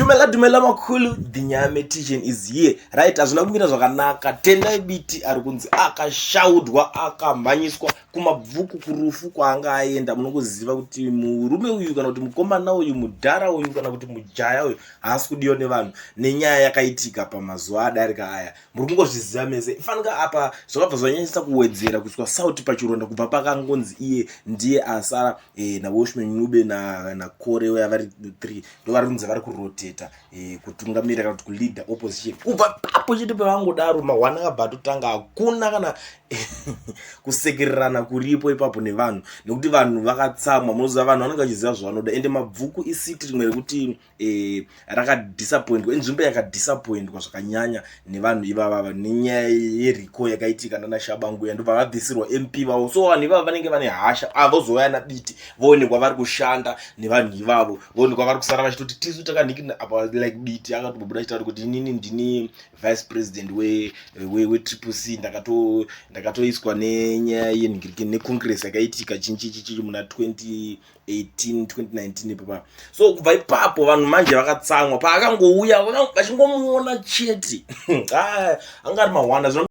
Dumela dumela makhulu, the Nyametician is here. Right, hazvina kumira zvakanaka. Tendai Biti ari kunzi akashaudwa, akamhanyiswa kumabvuku kurufu kwaanga aenda. Munongoziva kuti murume uyu kana kuti mukomana uyu, mudhara uyu kana kuti mujaya uyu haasi kudiwa nevanhu nenyaya yakaitika pamazuva adarika aya. Muri kungozviziva mese. Fanika apa zvakabva zvanyanyisa kuwedzera kuiswa sauti pachironda kubva pakangonzi iye ndiye asara naWelshman Ncube naKore uya vari 3 ndovari kunzi vari kuroteta kutungamira kana kuti kuleader opposition. Kubva papo chete pavangodaro mahwana akabva atotanga, hakuna kana kusekererana kuripo ipapo nevanhu nekuti vanhu vakatsamwa. Munoziva vanhu vanenge vachiziva zvavanoda, ende Mabvuku iseat rimwe rekuti rakadisappointwa, inzvimbo yakadisappointwa zvakanyanya nevanhu ivavava nenyaya yerecall yakaitika nana Shabangu, ndobva vabvisirwa MP vavo. So vanhu ivava vanenge vane hasha, vozouya naBiti, voonekwa vari kushanda nevanhu ivavo, voonekwa vari kusara vachitoti tisu takanhikina apa. Like Biti akatombobuda achitaura kuti inini ndini vice president weTriple C, ndakatoiswa nenyaya yenhingirikini necongress yakaitika chinchichichi muna 2018 2019 ipapa. So kubva ipapo vanhu manje vakatsamwa paakangouya, vachingomuona chete anga ari mahwanda.